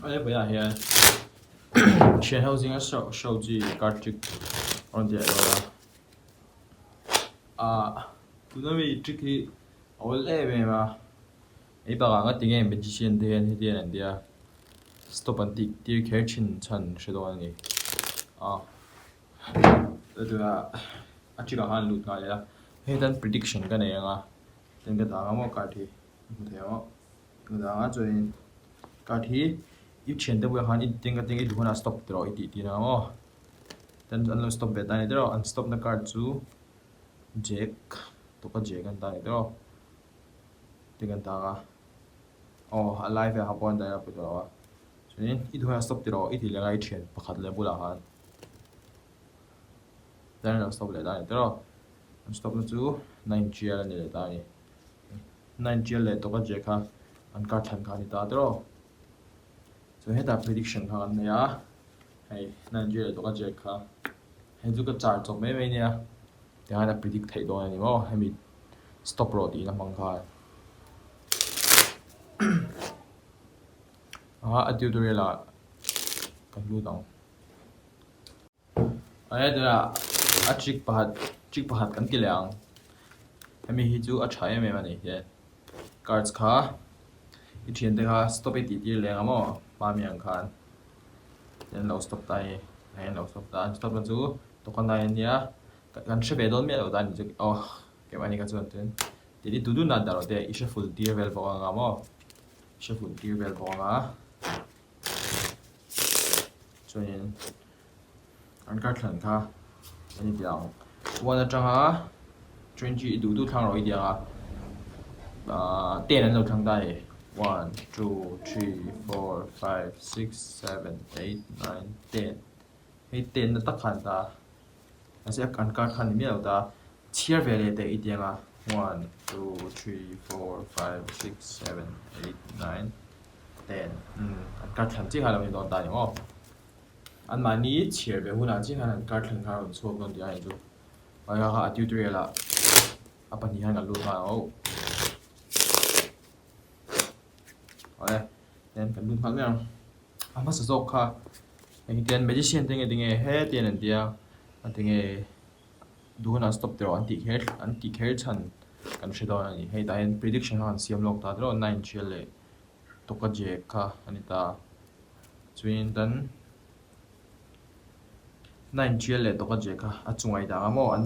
A hepaiah hian thian ho zinga show show chi card trick a rawn ti leh dawn a ah tuna mi trick hi a awl em em a hei bakah nga tinge magician te hian hetiang an tia stop an tih tir kher thin chhan hre dawn a ni ah tunah a trick ah khan lut nghal ila hei tan prediction ka nei ang a tin ka dah ang maw card hi hmu thei ang aw. Chuvanga chuanin card hi i thiante bulah khan i teng ka teng i duh hunah stop ti rawh i tih tir ang aw. Ten an lo stop ve ta a ni tiraw an stop na card chu jack tawka jack an ta a ni tiraw teng an ta a aw a lai velah kha pawh an dah a pawi tawh lo a chuanin i duh hunah stop ti rawh i tih leh a i thian pakhat leh bulah khan ten an lo stop leh ta a ni tiraw an stop na chu nine tial a ni leh ta a ni. Nine tial leh tawk a je kha an kar thlan kha a ni ta tiraw. Chuan hetah prediction kha kan nei a, hei nine tial leh tawk a je kha hei chu ka char chawp mai mai nia tikhan a predict theih dawn a ni maw hemi stop rawh tihna hmang khan. A tutorial ah kan lut ang. A hetlaiah a trick pakhat trick pakhat kan ti leh ang hemi hi chu a tha em em a ni hian cards kha i thian te kha stop i tih tir leh ang maw hmami ang khan an lo stop ta a ni an lo stop ta an stop na chu tawkana a nia kan hre ve dawn miah lo ta a ni chu aw keimahni kha chuan chuan tih hi tu dun dan dah loh te i hre ful tir vel bawk ang a maw hre ful tir vel bawk ang a. Chuanin an kar thlan kha a ni tih ang one atanga twenty i duh duh thlang rawh i tih ang a ahh ten an lo thlang ta a ni one two three four five six seven eight nine ten hei ten na tak khan ta mahse an kar khan ni miah lo ta chhiar ve leh teh i tih ang a one two three four five six seven eight nine Ten an kar thlan chiah kha a lo ni dawn ta a ni maw? Anmahni chhiar ve hunah chiah khan an kar thlan kha a rawn chhuak dawn tih a ni chu. Kha kha a tutorial ah a pahnih hian kan lut nghal ang aw. Awle, ten kan lut nghal mai ang. A hmasa zawk kha heng hian magician te nge tinge hetian an tia a tinge duh hunah stop teh rawh an tih kher an tih kher chhan kan hre dawn a ni. Hei tah hian prediction kha kan siam lawk ta tiraw nine thial leh tawka jek kha a ni ta. Chuanin tan nine thial leh tawka jek kha a chungai dang a maw an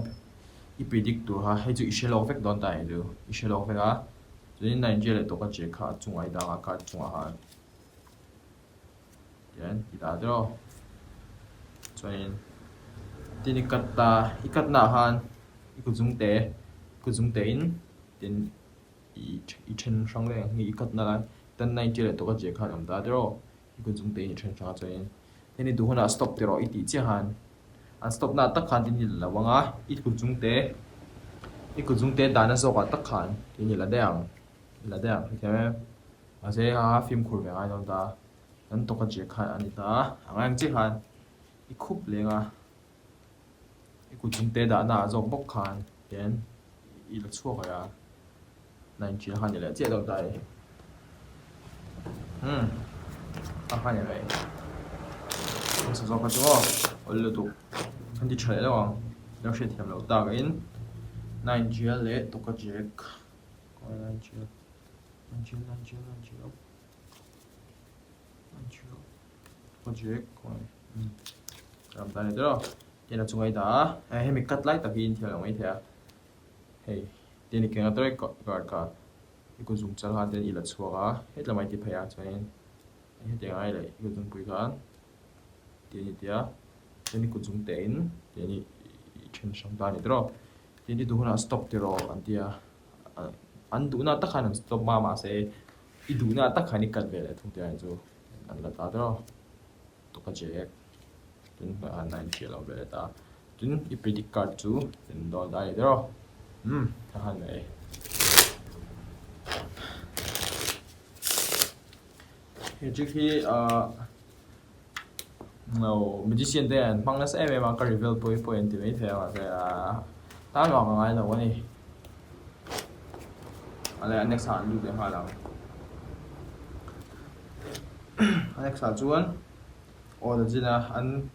i predict tur kha hei chu i hre lawk vek dawn ta ang chu i hre lawk vek a chuanin nine thial leh tawka jek kha a chungai dang a card chungah khan Tihian i dah tiraw chuanin tin i cut ta i cut naah khan i kut zung te kut zung te in tin i i then hrang leh ang hi i cut na lai tan nine tia leh tawk a ziah khan a awm ta tiraw i kut zung te in i then hrang a chuanin hemi duh hunah stop ti rawh i tih chiah khan an stop naah tak khan tin i la lo ang a i kut zung te i kut zung te dahna zawkah tak khan tin i la daih ang i la daih ang hetiang em. Mahse a fimkhur ve ngai dawn ta, kan tawk a chiah khan a ni ta, a ngai ang chiah khan i khup leng a, i kut chung te dahna ah zawk bawk khan hian i la chhuak leh a, nine chiah khan i leh chiah dawn ta e. Umm a khan i rei hmasa zawk kha chu aw awl lutuk an ti tha leh deuh ang lo hriatthiam loh tak in nine chiah leh tawk a jack nine chiah. Tin a chunga i dah a hemi cut lai tak hi in thiam lo mai thei a hei tin i keng a tawih card kha i kut zung chal khan tin i la chhuak a hetlai mai ti phei a chuanin hetiang ai leh i kut zungpui khan tin i ti a tin i kut zung te in tin i then hrang ta a ni tawh tin i duh hunah stop ti rawh an ti a. An duhna tak khan an stop a mahse i duhna tak khan i cut ve leh thung tih ang chu an la ta tawh tawk a jack tin an la inhriat loh ve leh ta tin i predict card chu in dawn ta a ni tawh umm tha khan mai he trick hi ahh No magician te an hmang nasa em em a ka reveal pawh hi pawh an ti mai thei a mahse ahh tan vang a ngai lo a ni a le a next ah an lut leh nghal ang. A next ah chuan aw la zin a an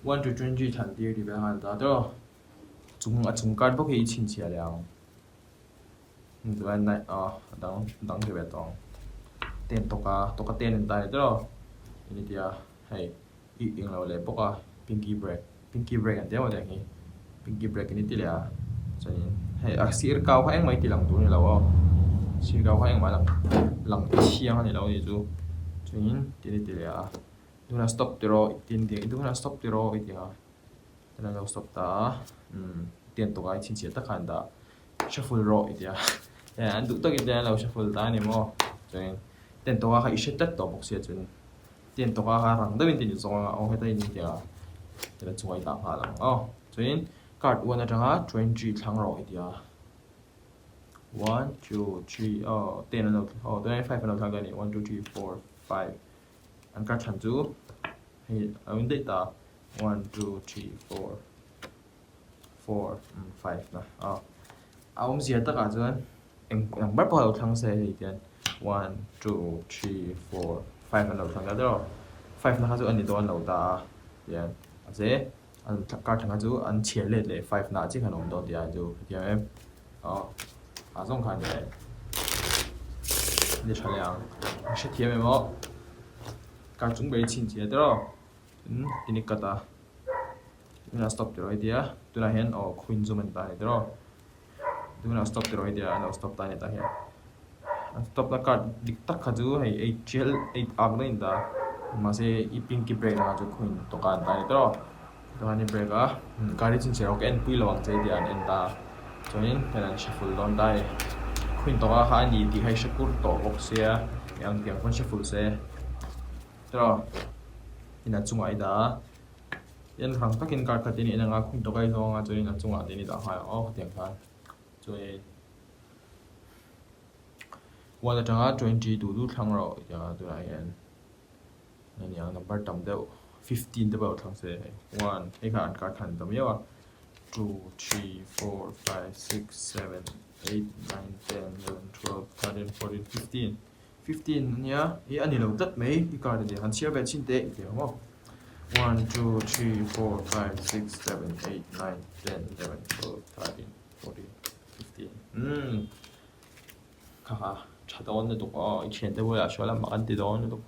one to 20 thlan tir tih vel khan an ta tawh a. Chung a chung card bawk hi i chhinchhiah leh ang. Chuan a dang dang ti ve tawh ang. Ten tawka tawka ten an ta leh tawh a eng tia hei i eng lo leh bawk a pinky break pinky break an tia maw tiang hi pinky break an ti leh a chuanin hei a sir kau kha engmah i ti lang tur a ni lo aw sir kau kha engmah lang lang thiang a ni lo a nih chu chuanin ti ti leh a tunah stop ti rawh i tin i tunah stop ti rawh i ti a. Kan lo stop ta a, umm tian tawk ai chhinchhiah tak khan dah shuffle rawh i ti a, hei an duh takin tian an lo shuffle ta a ni maw? Chuanin tian tawk a kha i hre tlat tawh bawk sia chuanin tian tawk a kha rang deuhin tian i zawng anga aw heta in tia tian a chungah i dah nghal ang aw. Chuanin card one atanga 20 thlang rawh i ti a, one two three aw ten an lo aw tunah hian five an lo thlang ta a ni one two three four five an card thlan chu hei a lo in daih ta. One, two, three, four, four, five na a a awmzia takah chuan eng eng ber pawh a lo thlang se hei tian one, two, three, four, five an lo thlang ta deuh a five na kha chu a ni dawn lo ta a tian mahse an kar thlang kha chu an chhiar let leh five na ah chiah khan a awm dawn tih a chu hetiang em aw a zawng khan ni ni tha leh ang a hrethiam em aw kar chung ber hi chhinchhiah tawh. Tin tin i cut a tunah stop tih rawh i tia tunah hian aw queen zoom a ni ta a ni tiraw tunah stop tih rawh i tia an lo stop ta a ni tah hian an stop na card dik tak kha chu hei eight tial eight ak daih a ni ta mahse i pinky break na kha chu queen tawkah a ni ta a ni tiraw chuan i break a card hi chhinchhiah rawh ka en pui lo ang che i tia an en ta a chuanin hei an shuffle dawn ta a ni queen tawkah kha a ni tih kha i hre kur tawh bawk sia eng tiang pawn shuffle se. Tiraw in a chungah i dah a, tin rang takin card khat in eng anga khum tawk a i zawng a chuanin a chungah te in i dah nghal ang aw khatiang khan chuanin one atanga 20 duh duh thlang rawh i tia tunah hian eng number tam deuh 15 te pawh thlang se one hei kha an card khan an ta miau a two three four five six seven eight nine ten eleven twelve thirteen fourteen 15 15 ania ih a ni lo tlat mai i card a nia han chhiar ve chhin teh i ti ang aw one two three four five six seven eight nine ten eleven twelve thirteen fourteen 15 umm kha kha tha dawn lutuk aw i thiante bulah hruai lamah kan ti dawn lutuk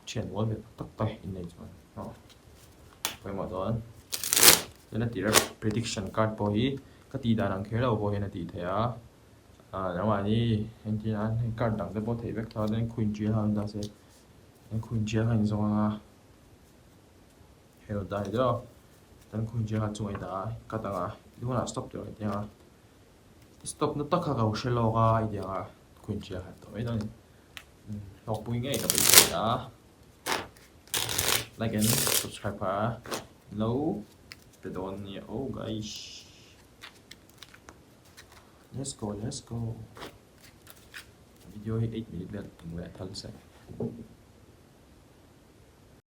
thian mual ve tak tak te innei chuan aw pawimawh dawn chuan a tira prediction card pawh hi ka tih dan ang kher lo pawh hian a tih theih a. Ah nangmahni engtin an hei card dang te pawh theih vek tho a chuan queen tial kha an dah se an queen tial kha in zawng anga hei rawn dah ni deuh a chuan queen tial kha chungah i dah a cut anga i hunah stop tih rawn ti anga stop na tak kha ka lo hre lawk a i ti anga queen tial kha tawh mai dawn a ni hlawkpui ngei ka beisei a like and subscribe kha lo pe dawn nia aw guys. Let's go, let's go. Video hi 8 minute vel tung leh thal se.